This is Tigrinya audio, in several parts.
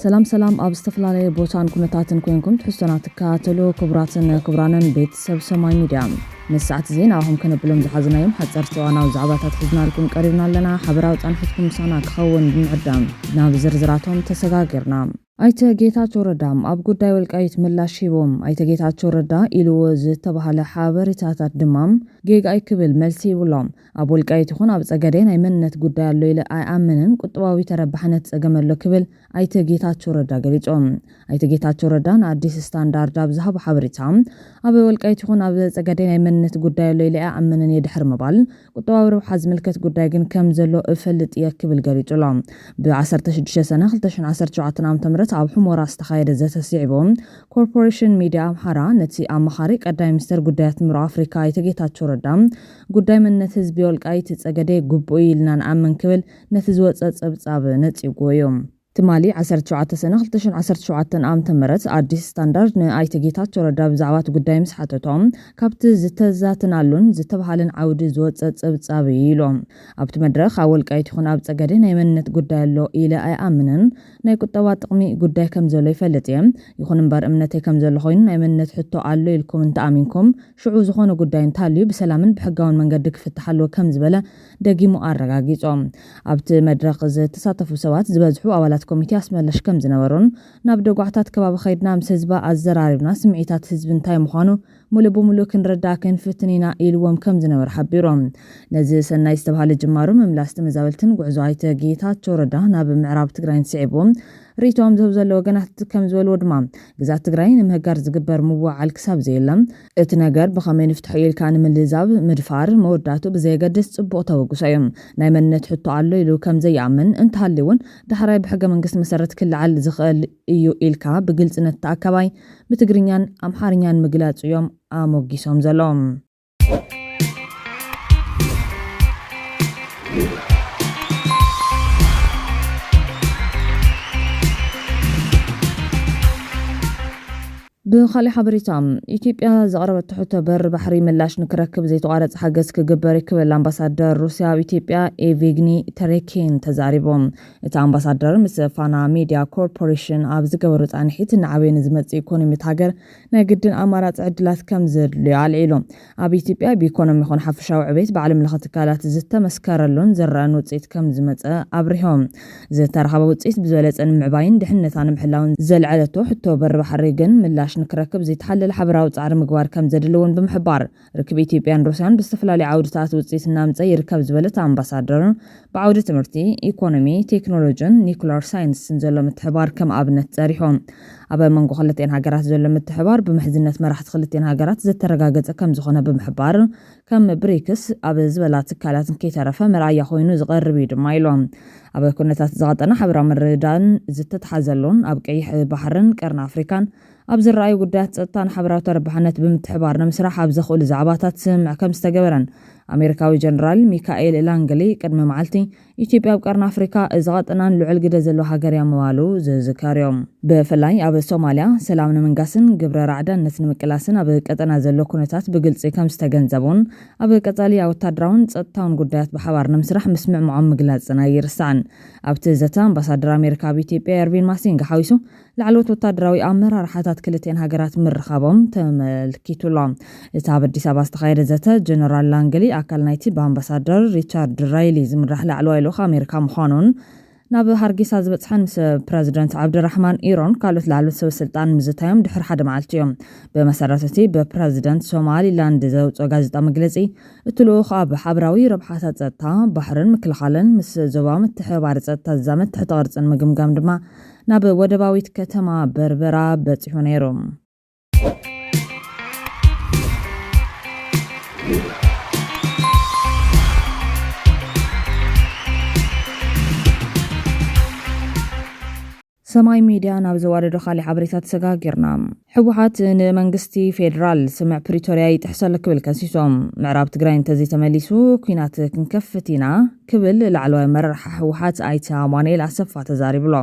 ሰላም ሰላም፣ ኣብ ዝተፈላለየ ቦታን ኩነታትን ኮንኩም ትሕዝቶና ትከታተሉ ክቡራትን ክቡራንን ቤተሰብ ሰማይ ሚድያ፣ ንሰዓት እዚ ንዓኹም ከነብሎም ዝሓዝናዮም ሓፀርቲ እዋናዊ ዛዕባታት ሒዝናልኩም ቀሪብና ኣለና። ሓበራዊ ፃንሒትኩም ምሳና ክኸውን ብምዕዳም ናብ ዝርዝራቶም ተሰጋጊርና። ኣይተ ጌታቸው ረዳ ኣብ ጉዳይ ወልቃይት ምላሽ ሂቦም። ኣይተ ጌታቸው ረዳ ኢልዎ ዝተባህለ ሓበሬታታት ድማ ጌጋ እዩ ክብል መልሲ ይብሎም። ኣብ ወልቃይት ይኹን ኣብ ጸገዴ ናይ መንነት ጉዳይ ኣሎ ኢለ ኣይኣምንን፣ ቁጠባዊ ተረባሕነት ጸገም ኣሎ ክብል ኣይተ ጌታቸው ረዳ ገሊጾም። ኣይተ ጌታቸው ረዳ ንኣዲስ ስታንዳርድ ኣብ ዝሃቦ ሓበሬታ፣ ኣብ ወልቃይት ይኹን ኣብ ጸገዴ ናይ መንነት ጉዳይ ኣሎ ኢለ ኣይኣምንን እየ ድሕሪ ምባል፣ ቁጠባዊ ረብሓ ዝምልከት ጉዳይ ግን ከም ዘሎ እፈልጥ እየ ክብል ገሊጹ ኣሎ። ብ16 ሰነ 2017 ዓ.ም ኣብ ሑመራ ዝተኻየደ ዘተ ስዒቡ፣ ኮርፖሬሽን ሚድያ ኣምሓራ ነቲ ኣማኻሪ ቀዳማይ ሚኒስተር ጉዳያት ምብራቕ ኣፍሪካ ኣይተ ጌታቸው ረዳ፣ ጉዳይ መንነት ህዝቢ ወልቃይት ጸገዴ ግቡእ እዩ ኢልና ንኣምን ክብል ነቲ ዝወጸ ጸብጻብ ነጺግዎ እዩ። ትማሊ 17 ሰነ 2017 ዓ.ም ኣዲስ ስታንዳርድ ንኣይተ ጌታቸው ረዳ ብዛዕባ እቲ ጉዳይ ምስ ሓተቶም፣ ካብቲ ዝተዛተናሉን ዝተባሃለን ዓውዲ ዝወጸ ጸብጻብ እዩ ኢሎም። ኣብቲ መድረኽ ኣብ ወልቃይት ይኹን ኣብ ጸገዴ ናይ መንነት ጉዳይ ኣሎ ኢለ ኣይኣምንን። ናይ ቁጠባ ጥቕሚ ጉዳይ ከም ዘሎ ይፈልጥ እየ። ይኹን እምበር እምነተይ ከም ዘሎ ኮይኑ ናይ መንነት ሕቶ ኣሎ ኢልኩም እንተኣሚንኩም ሽዑ ዝኾነ ጉዳይ እንተሃልዩ ብሰላምን ብሕጋውን መንገዲ ክፍታሕ ኣለዎ ከም ዝበለ ደጊሙ ኣረጋጊጾም። ኣብቲ መድረኽ ዝተሳተፉ ሰባት ዝበዝሑ ኣባላት ኮሚቴ ኣስመለሽ ከም ዝነበሩን ናብ ደጓዕታት ከባቢ ከይድና ምስ ህዝባ ኣዘራሪብና ስምዒታት ህዝቢ እንታይ ምዃኑ ሙሉእ ብሙሉእ ክንርዳእ ክንፍትን ኢና ኢልዎም ከም ዝነበረ ሓቢሮም። ነዚ ሰናይ ዝተባህለ ጅማሮ ምምላስ ተመዛበልትን ጉዕዞ ኣይተ ጌታቸው ረዳ ናብ ምዕራብ ትግራይን ስዒቡ ርእይቶኦም ዝህብ ዘሎ ወገናት ከም ዝበልዎ ድማ ግዛት ትግራይ ንምህጋር ዝግበር ምውዓል ክሳብ ዘየለም እቲ ነገር ብኸመይ ንፍትሖ ኢልካ ንምልዛብ ምድፋር መወዳቱ ብዘየገድስ ጽቡቕ ተበግሶ እዩ። ናይ መንነት ሕቶ ኣሎ ኢሉ ከም ዘይኣምን እንተሃልዩ እውን ዳሕራይ ብሕገ መንግስቲ መሰረት ክለዓል ዝኽእል እዩ ኢልካ ብግልጽነት ተኣካባይ ብትግርኛን ኣምሓርኛን ምግላጹ እዮም ኣሞጊሶም ዘለዎም። ብኻሊእ ሓበሬታ፣ ኢትዮጵያ ዘቕረበቶ ሕቶ በሪ ባሕሪ ምላሽ ንክረክብ ዘይተቋረፀ ሓገዝ ክግበር እዩ ክብል ኣምባሳደር ሩስያ ኣብ ኢትዮጵያ ኤቪግኒ ተሬኪን ተዛሪቦም። እቲ ኣምባሳደር ምስ ፋና ሚድያ ኮርፖሬሽን ኣብ ዝገበሩ ፃንሒት ንዓበየ ንዝመፅእ ኢኮኖሚ እቲ ሃገር ናይ ግድን ኣማራፂ ዕድላት ከም ዘድልዮ ኣልዒሉ። ኣብ ኢትዮጵያ ብኢኮኖሚ ይኹን ሓፈሻዊ ዕቤት ብዓለም ለኸ ትካላት ዝተመስከረሉን ዝረኣን ውፅኢት ከም ዝመፀ ኣብሪሆም። ዝተረኸበ ውፅኢት ብዝበለፀ ንምዕባይን ድሕነታ ንምሕላውን ዘልዐለቶ ሕቶ በሪ ባሕሪ ግን ምላሽ ንክረክብ ዘይተሓለለ ሓበራዊ ፃዕሪ ምግባር ከም ዘድሊ እውን ብምሕባር ርክብ ኢትዮጵያን ሩስያን ብዝተፈላለዩ ዓውድታት ውፅኢት እናምፀ ይርከብ ዝበለት ኣምባሳደር ብዓውዲ ትምህርቲ፣ ኢኮኖሚ፣ ቴክኖሎጂን ኒኩለር ሳይንስን ዘሎ ምትሕባር ከም ኣብነት ፀሪሖም። ኣብ መንጎ ክልቲኤን ሃገራት ዘሎ ምትሕባር ብምሕዝነት መራሕቲ ክልቲኤን ሃገራት ዝተረጋገፀ ከም ዝኾነ ብምሕባር ከም ብሪክስ ኣብ ዝበላ ትካላት ከይተረፈ መርኣያ ኮይኑ ዝቐርብ እዩ ድማ ኢሎም። ኣብ ኩነታት ዝቐጠነ ሓበራዊ ምርዳን ዝተተሓዘሉን ኣብ ቀይሕ ባሕርን ቀርኒ ኣፍሪካን ኣብ ዝረኣዩ ጉዳያት ጸጥታ ንሓበራዊ ተረባሕነት ብምትሕባር ንምስራሕ ኣብ ዘኽእሉ ዛዕባታት ስምምዕ ከም ዝተገበረን ኣሜሪካዊ ጀነራል ሚካኤል ላንግሊ ቅድሚ መዓልቲ ኢትዮጵያ ኣብ ቀርኒ ኣፍሪካ እዚ ቀጠናን ልዑል ግደ ዘለዎ ሃገር እያ ምባሉ ዝዝከር እዮም። ብፍላይ ኣብ ሶማልያ ሰላም ንምንጋስን ግብረ ራዕዳነት ንምቅላስን ኣብ ቀጠና ዘሎ ኩነታት ብግልፂ ከም ዝተገንዘቡን ኣብ ቀፃሊ ኣብ ወታደራውን ጸጥታውን ጉዳያት ብሓባር ንምስራሕ ምስምዕምዖም ምግላፅን ኣይርሳዕን። ኣብቲ ዘተ ኣምባሳደር ኣሜሪካ ኣብ ኢትዮጵያ ኤርቪን ማሲንጋ ሓዊሱ ላዕለዎት ወታደራዊ ኣመራርሓታት ክልቲኤን ሃገራት ምርኻቦም ተመልኪቱ ኣሎ። እቲ ኣብ ኣዲስ ኣበባ ዝተኻየደ ዘተ ጀነራል ላንግሊ ኣካል ናይቲ ብኣምባሳደር ሪቻርድ ራይሊ ዝምራሕ ላዕለዋይ ልኡኽ ኣሜሪካ ምዃኑን ናብ ሃርጌሳ ዝበፅሐን ምስ ፕረዚደንት ዓብድራሕማን ኢሮን ካልኦት ላዕለዎት ሰበ ስልጣን ምዝታዮም ድሕሪ ሓደ መዓልቲ እዮም። ብመሰረት እቲ ብፕረዚደንት ሶማሊላንድ ዘውፅኦ ጋዜጣ መግለፂ እቲ ልኡኽ ኣብ ሓበራዊ ረብሓታት ጸጥታ፣ ባሕርን ምክልኻልን ምስ ዞባ ምትሕብባር ጸጥታ ዝዛመድ ትሕተ ቅርጽን ምግምጋም ድማ ናብ ወደባዊት ከተማ በርበራ በጺሑ ነይሩ። ሰማይ ሚድያ ናብ ዘዋደዶ ካሊእ ሓበሬታ ተሰጋጊርና። ህወሓት ንመንግስቲ ፌዴራል ስምምዕ ፕሪቶርያ ይጥሕስ ኣሎ ክብል ከሲሶም። ምዕራብ ትግራይ እንተዘይተመሊሱ ኲናት ክንከፍት ኢና ክብል ላዕለዋይ ኣመራርሓ ህወሓት ኣይተ ኣማኑኤል ኣሰፋ ተዛሪቡ ኣሎ።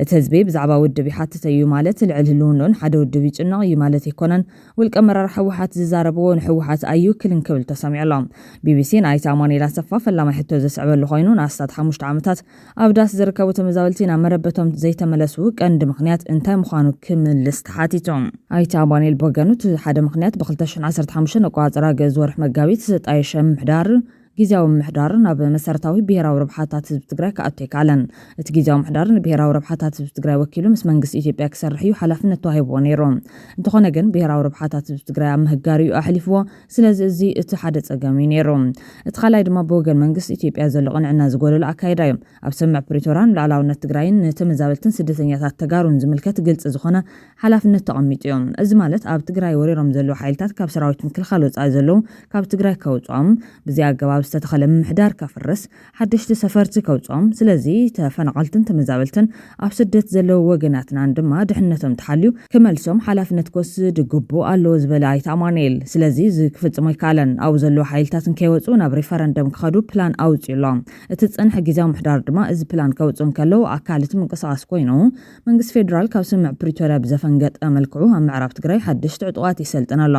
እቲ ህዝቢ ብዛዕባ ውድብ ይሓትት እዩ ማለት ልዕል ህልውንኡን ሓደ ውድብ ይጭነቕ እዩ ማለት ኣይኮነን። ውልቀ ኣመራርሓ ህወሓት ዝዛረብዎ ንህወሓት ኣይውክልን ክብል ተሰሚዑ ኣሎ። ቢቢሲ ንኣይተ ኣማኑኤል ኣሰፋ ፈላማይ ሕቶ ዘስዕበሉ ኮይኑ ንኣስታት ሓሙሽተ ዓመታት ኣብ ዳስ ዝርከቡ ተመዛበልቲ ናብ መረበቶም ዘይተመ ለሱ ቀንዲ ምኽንያት እንታይ ምዃኑ ክምልስ ተሓቲቱ። ኣይተ ኣማኑኤል ብወገኑ፣ እቲ ሓደ ምኽንያት ብ2015 ኣቆጻጽራ ግእዝ ወርሒ መጋቢት ዝተጣየሸ ምሕዳር፣ ግዝያዊ ምሕዳር ናብ መሰረታዊ ብሄራዊ ረብሓታት ህዝቢ ትግራይ ክኣቱ ኣይከኣለን። እቲ ግዝያዊ ምሕዳር ንብሄራዊ ረብሓታት ህዝቢ ትግራይ ወኪሉ ምስ መንግስቲ ኢትዮጵያ ክሰርሕ እዩ ሓላፍነት ተዋሂብዎ ነይሩ። እንተኾነ ግን ብሄራዊ ረብሓታት ህዝቢ ትግራይ ኣብ ምህጋር እዩ ኣሕሊፍዎ። ስለዚ እዚ እቲ ሓደ ጸገም እዩ ነይሩ። እቲ ካልኣይ ድማ ብወገን መንግስቲ ኢትዮጵያ ዘሎ ቅንዕና ዝጎደሎ ኣካይዳ እዩ። ኣብ ስምምዕ ፕሪቶርያን ሉዓላውነት ትግራይን ንተመዛበልትን ስደተኛታት ተጋሩን ዝምልከት ግልፂ ዝኾነ ሓላፍነት ተቐሚጡ እዮም። እዚ ማለት ኣብ ትግራይ ወሪሮም ዘለዉ ሓይልታት ካብ ሰራዊት ምክልኻል ወፃኢ ዘለዉ ካብ ትግራይ ከውፅኦም፣ ብዚ ኣገባብ ዝተተኸለ ምምሕዳር ከፍርስ፣ ሓደሽቲ ሰፈርቲ ከውፅኦም፣ ስለዚ ተፈናቐልትን ተመዛበልትን ኣብ ስደት ዘለዉ ወገናትናን ድማ ድሕነቶም ተሓልዩ ክመልሶም ሓላፍነት ክወስድ ግቡእ ኣለዎ ዝበለ ኣይተ ኣማኑኤል፣ ስለዚ እዚ ክፍፅሞ ኣይከኣለን። ኣብኡ ዘለዉ ሓይልታት እንከይወፁ ናብ ሪፈረንደም ክኸዱ ፕላን ኣውፅኡ ኣሎ። እቲ ዝፀንሐ ግዝያዊ ምሕዳር ድማ እዚ ፕላን ከውፅኡ እንከለዉ ኣካል እቲ ምንቅስቓስ ኮይኑ፣ መንግስቲ ፌዴራል ካብ ስምምዕ ፕሪቶርያ ብዘፈንገጠ መልክዑ ኣብ ምዕራብ ትግራይ ሓደሽቲ ዕጡቓት የሰልጥን ኣሎ።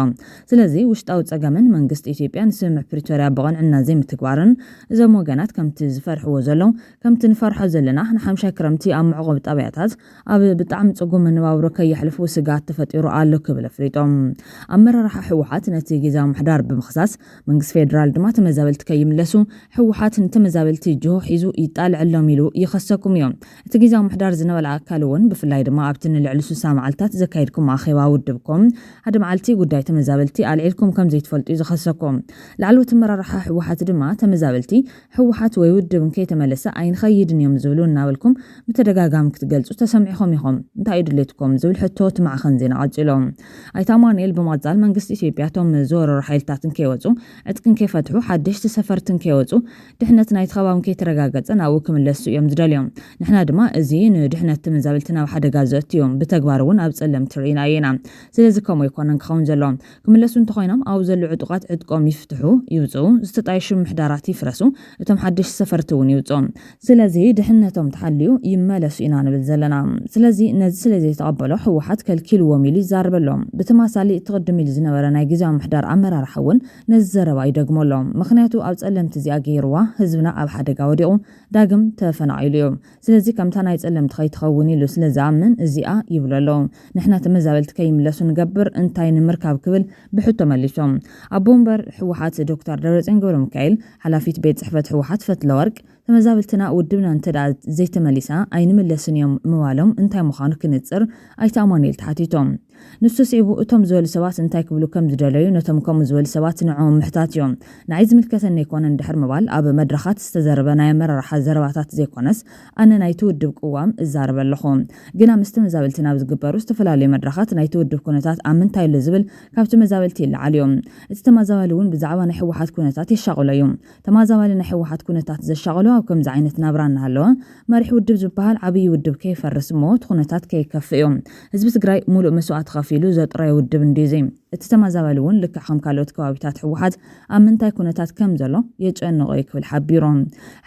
ስለዚ ውሽጣዊ ፀገምን መንግስቲ ኢትዮጵያ ንስምምዕ ፕሪቶርያ ብቕንዕና ዘይምትግባርን እዞም ወገናት ከምቲ ዝፈርሕዎ ዘለዉ ከምቲ ንፈርሖ ዘለና ንሓምሻይ ክረምቲ ኣብ መዕቆቢ ጣብያታት ኣብ ብጣዕሚ ጽጉም መነባብሮ ከየሕልፉ ስግኣት ተፈጢሩ ኣሎ ክብል ኣፍሊጦም። ኣመራርሓ ህወሓት ነቲ ግዝያዊ ምሕዳር ብምኽሳስ፣ መንግስቲ ፌዴራል ድማ ተመዛበልቲ ከይምለሱ ህወሓት ንተመዛበልቲ ጅሆ ሒዙ ይጣልዐሎም ኢሉ ይኸሰኩም እዩ። እቲ ግዝያዊ ምሕዳር ዝነበለ ኣካል እውን ብፍላይ ድማ ኣብቲ ንልዕሊ ስሳ መዓልታት ዘካየድኩም ኣኼባ ውድብኩም ሓደ መዓልቲ ጉዳይ ተመዛበልቲ ኣልዒልኩም ከም ዘይትፈልጡ እዩ ዝኸሰኩም። ላዕለዎት ኣመራርሓ ህወሓት ድማ ተመዛበልቲ ህወሓት ወይ ውድብ እንከይተመለሰ ኣይንኸይድን እዮም ዝብሉ እናበልኩም ብተደጋጋሚ ክትገልጹ ተሰሚዕኹም ኢኹም። እንታይ እዩ ድሌትኩም ዝብል ሕቶ እቲ ማዕኸን ዜና ቀጺሉ። ኣይተ ኣማኑኤል ብምቕጻል መንግስቲ ኢትዮጵያ እቶም ዝወረሩ ሓይልታት እንከይወጹ፣ ዕጥቂ እንከይፈትሑ፣ ሓደሽቲ ሰፈርቲ እንከይወጹ፣ ድሕነት ናይቲ ከባቢ እንከይተረጋገጸ ናብኡ ክምለሱ እዮም ዝደልዮም። ንሕና ድማ እዚ ንድሕነት ተመዛበልቲ ናብ ሓደጋ ዘእቱ እዮም። ብተግባር እውን ኣብ ጸለምቲ ርኢናዮ ኢና። ስለዚ ከምኡ ኣይኮነን ክኸውን ዘለዎ። ክምለሱ እንተኾይኖም ኣብኡ ዘለዉ ዕጡቓት ዕጥቆም ይፍትሑ፣ ይውፅኡ፣ ዝተጣየሹ ምሕዳራት ይፍረሱ፣ እቶም ሓደሽቲ ሰፈርቲ እውን ይውፅኡ። ስለዚ ድሕነቶም ተሓልዩ ይመለሱ ኢና ንብል ዘለና። ስለዚ ነዚ ስለ ዘይተቐበሎ ህወሓት ከልኪልዎም ኢሉ ይዛረብ ኣሎ። ብተማሳሊ እቲ ቅድም ኢሉ ዝነበረ ናይ ግዝያዊ ምሕዳር ኣመራርሓ እውን ነዚ ዘረባ ይደግሞ ኣሎ። ምኽንያቱ ኣብ ጸለምቲ እዚኣ ገይርዋ ህዝብና ኣብ ሓደጋ ወዲቑ ዳግም ተፈናቒሉ እዩ። ስለዚ ከምታ ናይ ጸለምቲ ከይትኸውን ኢሉ ስለ ዝኣምን እዚኣ ይብሉ ኣለዉ። ንሕና ተመዛበልቲ ከይምለሱ ንገብር እንታይ ንምርካብ ክብል ብሕቶ መሊሶም። ኣቦ ወንበር ህወሓት ዶክተር ደብረጽዮን ገብረ ሚካኤል፣ ሓላፊት ቤት ጽሕፈት ህወሓት ፈትለወርቅ፣ ተመዛበልትና ውድብና እንተ ደኣ ዘይተመሊሳ ኣይንምለስን እዮም ምባሎም እንታይ ምዃኑ ክንጽር ኣይተ ኣማኑኤል ተሓቲቶም። ንሱ ስዒቡ እቶም ዝበሉ ሰባት እንታይ ክብሉ ከም ዝደለዩ ነቶም ከምኡ ዝበሉ ሰባት ንዕኦም ምሕታት እዮም። ንዓይ ዝምልከተኒ ኣይኮነን ድሕር ምባል ኣብ መድረኻት ዝተዘረበ ናይ ኣመራርሓ ዘረባታት ዘይኮነስ ኣነ ናይቲ ውድብ ቅዋም እዛረብ ኣለኹ። ግና ምስ ተመዛበልቲ ናብ ዝግበሩ ዝተፈላለዩ መድረኻት ናይቲ ውድብ ኩነታት ኣብ ምንታይ ኣሎ ዝብል ካብ ተመዛበልቲ ይለዓል እዩ። እቲ ተመዛባሊ እውን ብዛዕባ ናይ ህወሓት ኩነታት የሻቕሎ እዩ። ተመዛባሊ ናይ ህወሓት ኩነታት ዘሻቕሎ ኣብ ከምዚ ዓይነት ናብራ እናሃለወ መሪሕ ውድብ ዝበሃል ዓብዪ ውድብ ከይፈርስ እሞ እቲ ኩነታት ከይከፍእ እዩ። ህዝቢ ትግራይ ሙሉእ መስዋእቲ ከፊሉ ዘጥረዮ ውድብ እንድዩ እዚ። እቲ ተመዛባሊ እውን ልክዕ ከም ካልኦት ከባቢታት ህወሓት ኣብ ምንታይ ኩነታት ከም ዘሎ የጨንቖ እዩ ክብል ሓቢሩ።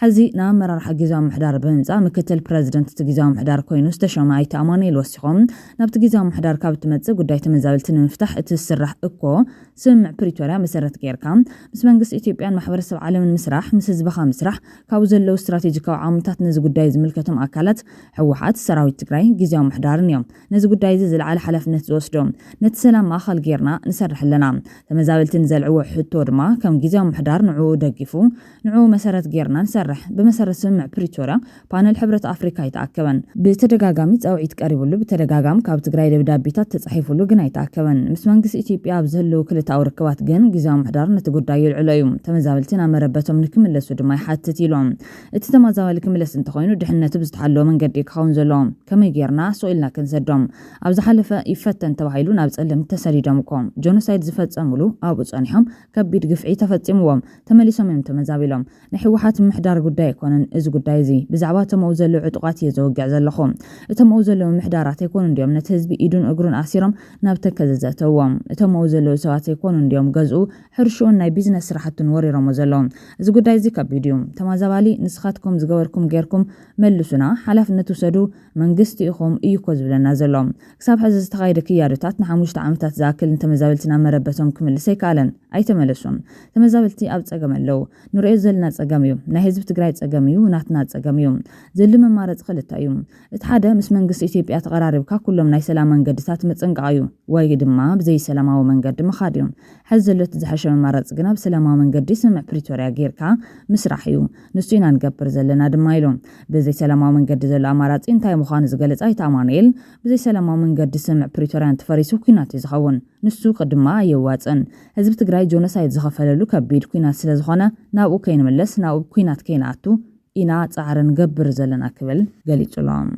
ሕዚ ንኣመራርሓ ግዝያዊ ምሕዳር ብምምፃእ ምክትል ፕረዚደንት እቲ ግዝያዊ ምሕዳር ኮይኑ ዝተሾመ ኣይተ ኣማኑኤል ወሲኾም፣ ናብቲ ግዝያዊ ምሕዳር ካብ እትመፅእ ጉዳይ ተመዛበልቲ ንምፍታሕ እቲ ዝስራሕ እኮ ስምምዕ ፕሪቶርያ መሰረት ጌርካ ምስ መንግስቲ ኢትዮጵያን ማሕበረሰብ ዓለምን ምስራሕ፣ ምስ ህዝብኻ ምስራሕ፣ ካብኡ ዘለዉ ስትራቴጂካዊ ዓቕምታት ነዚ ጉዳይ ዝምልከቶም ኣካላት ህወሓት፣ ሰራዊት ትግራይ፣ ግዝያዊ ምሕዳርን እዮም። ነዚ ጉዳይ እዚ ዝለዓለ ሓላፍነት ዝወስዶ ነቲ ሰላም ማእኸል ጌርና ንሰርሕ ኣለና። ተመዛበልቲ ንዘልዕዎ ሕቶ ድማ ከም ግዝያዊ ምሕዳር ንዕኡ ደጊፉ ንዕኡ መሰረት ጌርና ንሰርሕ። ብመሰረት ስምምዕ ፕሪቶርያ ፓነል ሕብረት ኣፍሪካ ኣይተኣከበን። ብተደጋጋሚ ጻውዒት ቀሪብሉ፣ ብተደጋጋሚ ካብ ትግራይ ደብዳቤታት ተጻሒፍሉ ግን ኣይተኣከበን። ምስ መንግስቲ ኢትዮጵያ ኣብ ዝህልው ክልተኣዊ ርክባት ግን ግዝያዊ ምሕዳር ነቲ ጉዳይ የልዕሎ እዩ። ተመዛበልቲ ናብ መረበቶም ንክምለሱ ድማ ይሓትት ኢሎም። እቲ ተመዛባሊ ክምለስ እንተኾይኑ ድሕነቱ ብዝተሓለወ መንገዲ ክኸውን ዘለዎ። ከመይ ጌርና ስቕ ኢልና ክንሰዶም? ኣብ ዝሓለፈ ይፈተን ተባሂሉ ናብ ጸለምቲ ተሰዲዶም እኮ። ጆኖሳይድ ዝፈጸሙሉ ኣብኡ ጸኒሖም ከቢድ ግፍዒ ተፈጺምዎም። ተመሊሶም እዮም ተመዛቢሎም። ናይ ህወሓት ምምሕዳር ጉዳይ ኣይኮነን እዚ ጉዳይ እዚ። ብዛዕባ እቶም ኣብኡ ዘለዉ ዕጡቓት እየ ዘውግዕ ዘለኹ። እቶም ኣብኡ ዘለዉ ምምሕዳራት ኣይኮኑን ድዮም ነቲ ህዝቢ ኢዱን እግሩን ኣሲሮም ናብ ተከዘ ዘእተውዎም? እቶም ኣብኡ ዘለዉ ሰባት ኣይኮኑን ድዮም ገዝኡ፣ ሕርሽኡን ናይ ቢዝነስ ስራሕቱን ወሪሮሞ ዘለዉ? እዚ ጉዳይ እዚ ከቢድ እዩ። ተመዛባሊ ንስኻትኩም ዝገበርኩም ጌርኩም መልሱና፣ ሓላፍነት ውሰዱ፣ መንግስቲ ኢኹም እዩ እኮ ዝብለና ዘሎ። ክሳብ ሕዚ ዝተኻየደ ክያዶታት ንሓሙሽተ ዓመታት ዝኣክል ንተመዛበልቲ ናብ መረበቶም ክምልስ ኣይከኣለን። ኣይተመለሱን። ተመዛበልቲ ኣብ ጸገም ኣለዉ። ንሪኦ ዘለና ጸገም እዩ። ናይ ህዝቢ ትግራይ ጸገም እዩ፣ ናትና ጸገም እዩ። ዘሊ መማረፂ ክልተ እዩ። እቲ ሓደ ምስ መንግስቲ ኢትዮጵያ ተቐራሪብካ ኩሎም ናይ ሰላም መንገድታት ምጽንቃቕ እዩ፣ ወይ ድማ ብዘይ ሰላማዊ መንገዲ ምኻድ እዩ። ሕዚ ዘሎ እቲ ዝሓሸ መማረፂ ግና ብሰላማዊ መንገዲ ስምምዕ ፕሪቶርያ ጌርካ ምስራሕ እዩ። ንሱ ኢና ንገብር ዘለና ድማ ኢሉ። ብዘይ ሰላማዊ መንገዲ ዘሎ ኣማራፂ እንታይ ምዃኑ ዝገለጸ ኣይተ ኣማኑኤል፣ ብዘይ ሰላማዊ መንገዲ ስምምዕ ፕሪቶርያ እንተፈሪሱ ኩናት እዩ ዝኸውን። ንሱ ድማ ኣየዋፅእን። ህዝቢ ትግራይ ጆኖሳይድ ዝኸፈለሉ ከቢድ ኩናት ስለ ዝኾነ ናብኡ ከይንምለስ፣ ናብኡ ኩናት ከይንኣቱ ኢና ጻዕሪ ንገብር ዘለና ክብል ገሊጹ ኣሎ።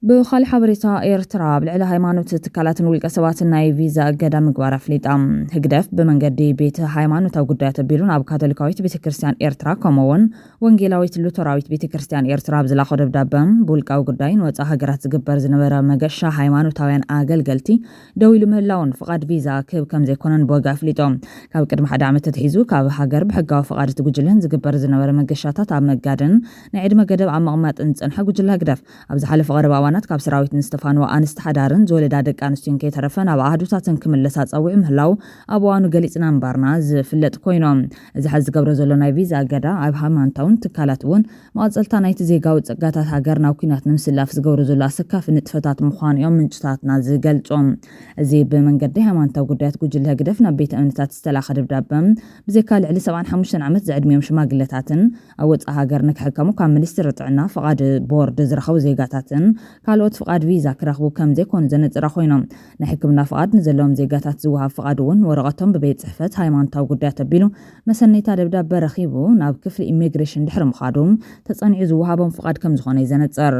ብኻልእ ሓበሬታ፣ ኤርትራ ኣብ ልዕሊ ሃይማኖት ትካላትን ውልቀ ሰባትን ናይ ቪዛ እገዳ ምግባር ኣፍሊጣ። ህግደፍ ብመንገዲ ቤት ሃይማኖታዊ ጉዳያት ኣቢሉ ናብ ካቶሊካዊት ቤተ ክርስቲያን ኤርትራ፣ ከምኡ እውን ወንጌላዊት ሉተራዊት ቤተ ክርስቲያን ኤርትራ ኣብ ዝላኾ ደብዳበ፣ ብውልቃዊ ጉዳይ ንወጻኢ ሃገራት ዝግበር ዝነበረ መገሻ ሃይማኖታውያን ኣገልገልቲ ደው ኢሉ ምህላውን ፍቓድ ቪዛ ክህብ ከም ዘይኮነን ብወግዒ ኣፍሊጡ። ካብ ቅድሚ ሓደ ዓመት ተትሒዙ ካብ ሃገር ብሕጋዊ ፍቓድ እቲ ጉጅለን ዝግበር ዝነበረ መገሻታት ኣብ መጋድን ናይ ዕድመ ገደብ ኣብ ምቕማጥን ዝጸንሐ ጉጅለ ህግደፍ፣ ኣብ ዝሓለፈ ቀረባ እዋናት ካብ ሰራዊት ንዝተፋንዋ ኣንስቲ ሓዳርን ዝወለዳ ደቂ ኣንስትዮን ከይተረፈ ናብ ኣሃዱታተን ክምለሳ ጸዊዑ ምህላው ኣብ እዋኑ ገሊጽና ምንባርና ዝፍለጥ ኮይኑ፣ እዚ ሐዚ ዝገብሮ ዘሎ ናይ ቪዛ እገዳ ኣብ ሃይማኖታውን ትካላት እውን መቐጸልታ ናይቲ ዜጋዊ ጸጋታት ሃገር ናብ ኲናት ንምስላፍ ዝገብሮ ዘሎ ኣሰካፊ ንጥፈታት ምዃኑ እዮም ምንጭታትና ዝገልጹ። እዚ ብመንገዲ ሃይማኖታዊ ጉዳያት ጉጅለ ህግደፍ ናብ ቤተ እምነታት ዝተላኸ ደብዳበ፣ ብዘይካ ልዕሊ ሰብዓን ሓሙሽተን ዓመት ዝዕድሚኦም ሽማግለታትን ኣብ ወጻኢ ሃገር ንክሕከሙ ካብ ሚኒስትሪ ጥዕና ፍቓድ ቦርድ ዝረኸቡ ዜጋታትን ካልኦት ፍቓድ ቪዛ ክረኽቡ ከም ዘይኮኑ ዘነጽራ ኮይኖም፣ ናይ ሕክምና ፍቓድ ንዘለዎም ዜጋታት ዝወሃብ ፍቓድ እውን ወረቐቶም ብቤት ጽሕፈት ሃይማኖታዊ ጉዳያት ኣቢሉ መሰነይታ ደብዳበ ረኺቡ ናብ ክፍሊ ኢሚግሬሽን ድሕሪ ምኻዱ ተጸኒዑ ዝወሃቦም ፍቓድ ከም ዝኾነ እዩ ዘነጽር።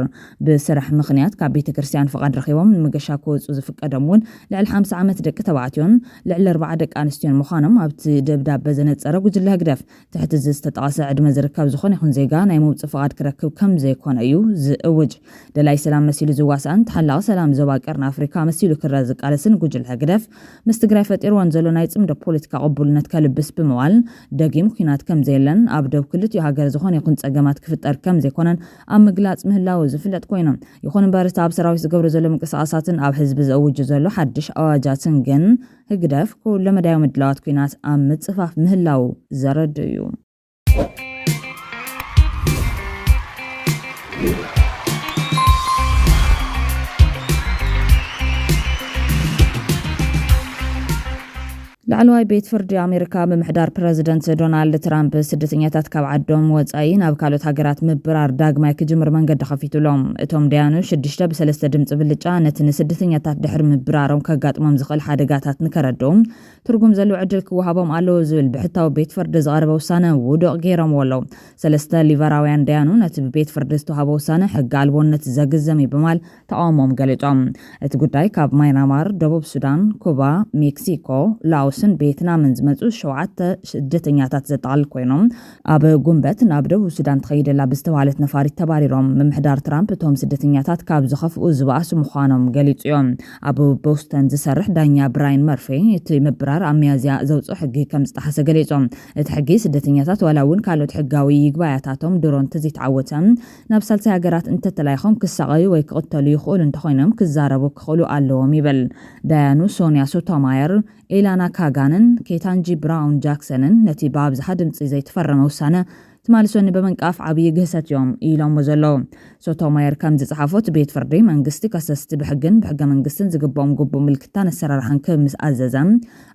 ብስራሕ ምኽንያት ካብ ቤተ ክርስቲያን ፍቓድ ረኺቦም ንምገሻ ክወጹ ዝፍቀዶም እውን ልዕሊ ሓምሳ ዓመት ደቂ ተባዕትዮን ልዕሊ ኣርባዓ ደቂ ኣንስትዮን ምዃኖም ኣብቲ ደብዳበ ዘነጸረ ጉጅለ ህግደፍ፣ ትሕቲ እዚ ዝተጠቐሰ ዕድመ ዝርከብ ዝኾነ ይኹን ዜጋ ናይ ምውጽእ ፍቓድ ክረክብ ከም ዘይኮነ እዩ ዝእውጅ። ደላይ ሰላም መሲሉ ዝዋሳእን ተሓላቒ ሰላም ዞባ ቀርኒ ኣፍሪካ መሲሉ ክረአ ዝቃለስን ጉጅለ ህግደፍ፣ ምስ ትግራይ ፈጢርዎን ዘሎ ናይ ጽምዶ ፖለቲካ ቅቡልነት ከልብስ ብምባል፣ ደጊም ኲናት ከም ዘየለን ኣብ ደብ ክልቲኡ ሃገር ዝኾነ ይኹን ጸገማት ክፍጠር ከም ዘይኮነን ኣብ ምግላጽ ምህላዉ ዝፍለጥ ኮይኑ፣ ይኹን እምበር እቲ ኣብ ሰራዊት ዝገብሮ ዘሎ ምንቅስቓሳትን ኣብ ህዝቢ ዘእውጁ ዘሎ ሓድሽ ኣዋጃትን ግን ህግደፍ ኩለ መዳያዊ ምድላዋት ኲናት ኣብ ምጽፋፍ ምህላዉ ዘረድእ እዩ። ላዕለዋይ ቤት ፍርዲ ኣሜሪካ፣ ምምሕዳር ፕረዚደንት ዶናልድ ትራምፕ ስደተኛታት ካብ ዓዶም ወጻኢ ናብ ካልኦት ሃገራት ምብራር ዳግማይ ክጅምር መንገዲ ከፊቱሎም። እቶም ደያኑ ሽዱሽተ ብሰለስተ ድምፂ ብልጫ ነቲ ንስደተኛታት ድሕሪ ምብራሮም ከጋጥሞም ዝኽእል ሓደጋታት ንከረድኡ ትርጉም ዘለዎ ዕድል ክወሃቦም ኣለዎ ዝብል ብሕታዊ ቤት ፍርዲ ዝቐረበ ውሳነ ውዱቕ ገይሮምዎ ኣለዉ። ሰለስተ ሊበራውያን ደያኑ ነቲ ብቤት ፍርዲ ዝተዋህበ ውሳነ ሕጊ ኣልቦነት ዘግዘም እዩ ብማል ተቃውሞም ገሊጾም። እቲ ጉዳይ ካብ ማይናማር፣ ደቡብ ሱዳን፣ ኩባ፣ ሜክሲኮ፣ ላኦስን ቬትናምን ዝመጹ ሸውዓተ ስደተኛታት ዘጠቓልል ኮይኖም፣ ኣብ ጉንበት ናብ ደቡብ ሱዳን ትኸይደላ ብዝተባህለት ነፋሪት ተባሪሮም። ምምሕዳር ትራምፕ እቶም ስደተኛታት ካብ ዝኸፍኡ ዝበኣሱ ምዃኖም ገሊጹ እዮም። ኣብ ቦስተን ዝሰርሕ ዳኛ ብራይን መርፌ፣ እቲ ምብራር ኣብ ሚያዝያ ዘውፅኦ ሕጊ ከም ዝጠሓሰ ገሊጹ። እቲ ሕጊ ስደተኛታት ዋላ እውን ካልኦት ሕጋዊ ይግባያታቶም ድሮ እንተዘይተዓወተ፣ ናብ ሳልሳይ ሃገራት እንተተላይኾም ክሳቐዩ ወይ ክቕተሉ ይኽእሉ እንተኾይኖም ክዛረቡ ክኽእሉ ኣለዎም ይብል። ዳያኑ ሶንያ ሶቶማየር፣ ኤላና ካጋንን ኬታንጂ ብራውን ጃክሰንን ነቲ ብኣብዝሓ ድምፂ ዘይተፈረመ ውሳነ ትማሊ ሰኒ ብምንቃፍ ዓብዪ ግህሰት እዮም ኢሎሞ ዘለዉ። ሶቶማየር ከም ዝፀሓፎ፣ እቲ ቤት ፍርዲ መንግስቲ ከሰስቲ ብሕግን ብሕገ መንግስትን ዝግብኦም ግቡእ ምልክታን ኣሰራርሓን ክህብ ምስ ኣዘዘ፣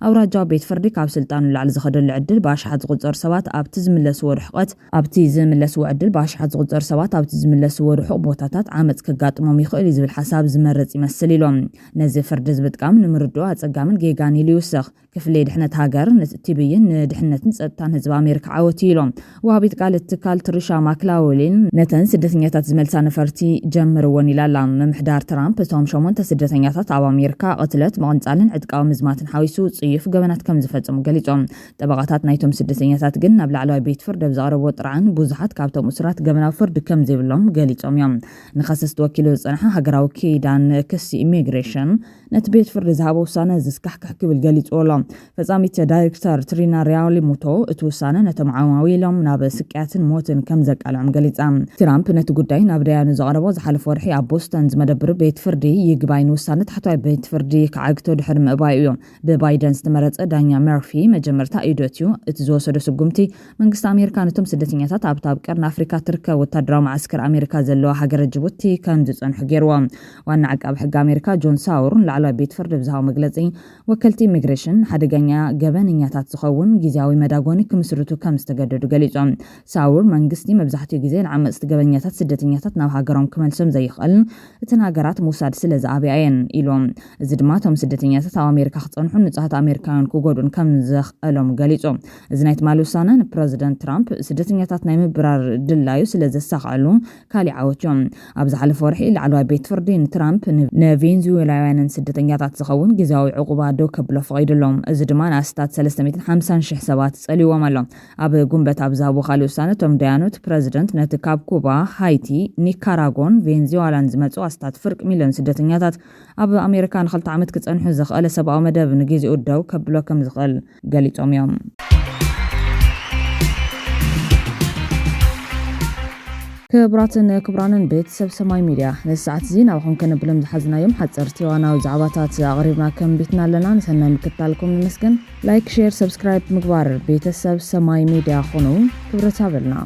ኣውራጃዊ ቤት ፍርዲ ካብ ስልጣኑ ንላዕሊ ዝኸደሉ ዕድል ብኣሽሓት ዝቑጸሩ ሰባት ኣብቲ ዝምለስዎ ርሕቀት ኣብቲ ዝምለስዎ ዕድል ብኣሽሓት ዝቑጸሩ ሰባት ኣብቲ ዝምለስዎ ርሑቕ ቦታታት ዓመጽ ከጋጥሞም ይኽእል እዩ ዝብል ሓሳብ ዝመርጽ ይመስል ኢሎም። ነዚ ፍርዲ ዝምጥቃም ንምርድኡ ኣጸጋምን ጌጋን ኢሉ ይውስኽ። ክፍሊ ድሕነት ሃገር ንቲቢይን ንድሕነትን ጸጥታን ህዝቢ ኣሜሪካ ዓወት እዩ ኢሎም። ወሃቢት ቃል እቲ ትካል ትሪሻ ማክላውሊን ነተን ስደተኛታት ዝመልሳ ነፈርቲ ጀምርወን ኢላ ኣላ። ምምሕዳር ትራምፕ እቶም ሸሞንተ ስደተኛታት ኣብ ኣሜሪካ ቅትለት፣ ምቕንጻልን ዕጥቃዊ ምዝማትን ሓዊሱ ጽዩፍ ገበናት ከም ዝፈጸሙ ገሊጾም። ጠበቓታት ናይቶም ስደተኛታት ግን ናብ ላዕለዋይ ቤት ፍርዲ ኣብ ዘቕረብዎ ጥርዓን ብዙሓት ካብቶም እሱራት ገበናዊ ፍርዲ ከም ዘይብሎም ገሊጾም እዮም። ንኸሰስቲ ወኪሉ ዝጸንሐ ሃገራዊ ኪዳን ክሲ ኢሚግሬሽን ነቲ ቤት ፍርዲ ዝሃቦ ውሳነ ዘስካሕክሕ ክብል ገሊጽዎ ኣሎ። ፈጻሚት ዳይሬክተር ትሪና ሪያሊሙቶ እቲ ውሳነ ነቶም ዓማዊሎም ናብ ስቂ ስቅያትን ሞትን ከም ዘቃልዖም ገሊጻ። ትራምፕ ነቲ ጉዳይ ናብ ደያኑ ዘቕረቦ ዝሓለፈ ወርሒ ኣብ ቦስተን ዝመደብሩ ቤት ፍርዲ ይግባይ ንውሳነ ታሕተዋይ ቤት ፍርዲ ክዓግቶ ድሕሪ ምእባዩ እዩ። ብባይደን ዝተመረጸ ዳኛ መርፊ መጀመርታ ኢዶት እዩ። እቲ ዝወሰዶ ስጉምቲ መንግስቲ ኣሜሪካ ነቶም ስደተኛታት ኣብታ ኣብ ቀርኒ ኣፍሪካ ትርከብ ወታደራዊ መዓስከር ኣሜሪካ ዘለዋ ሃገረ ጅቡቲ ከም ዝጸንሑ ገይርዎ። ዋና ዓቃቢ ሕጊ ኣሜሪካ ጆን ሳውር ንላዕለዋይ ቤት ፍርዲ ብዝሃቦ መግለጺ፣ ወከልቲ ኢሚግሬሽን ሓደገኛ ገበነኛታት ዝኸውን ግዜያዊ መዳጎኒ ክምስርቱ ከም ዝተገደዱ ገሊጾም። ሳውር መንግስቲ መብዛሕትኡ ግዜ ንዓመጽቲ ገበነኛታት ስደተኛታት ናብ ሃገሮም ክመልሶም ዘይኽእል እተን ሃገራት ምውሳድ ስለ ዝኣበያ እየን ኢሎም። እዚ ድማ እቶም ስደተኛታት ኣብ ኣሜሪካ ክጸንሑ ንጹሃት ኣሜሪካውያን ክጎድኡን ከም ዘኽእሎም ገሊጹ። እዚ ናይ ትማሊ ውሳነ ንፕረዚደንት ትራምፕ ስደተኛታት ናይ ምብራር ድላዩ ስለ ዘሳኽዐሉ ካሊእ ዓወት እዮም። ኣብ ዝሓለፈ ወርሒ ላዕለዋይ ቤት ፍርዲ ንትራምፕ ን-፣ ንቬንዙዌላውያንን ስደተኛታት ዝኸውን ግዜያዊ ዕቑባ ደው ከብሎ ፈቒዱሎም። እዚ ድማ ንኣስታት ሰለስተ ሚእትን ሓምሳን ሽሕ ሰባት ጸልይዎም ኣሎ። ኣብ ጉንበት ኣብ ዝሃቦ ካልእ ውሳነ እቶም ዳያኑ እቲ ፕረዚደንት ነቲ ካብ ኩባ፣ ሃይቲ፣ ኒካራጎን ቬንዙዋላን ዝመጹ ኣስታት ፍርቂ ሚልዮን ስደተኛታት ኣብ ኣሜሪካ ንክልተ ዓመት ክጸንሑ ዘኽኣለ ሰብኣዊ መደብ ንግዜኡ ደው ከብሎ ከም ዝኽእል ገሊጾም እዮም። ክቡራትን ክቡራንን ቤተሰብ ሰማይ ሚድያ፣ ነዚ ሰዓት እዚ ናብኹም ከነብሎም ዝሓዝናዮም ሓፀርቲ እዋናዊ ዛዕባታት ኣቕሪብና ከም ቤትና ኣለና። ንሰናይ ምክትታልኩም ንመስገን። ላይክ፣ ሼር፣ ሰብስክራይብ ምግባር ቤተሰብ ሰማይ ሚድያ ኹኑ። ክብረት ሃበልና።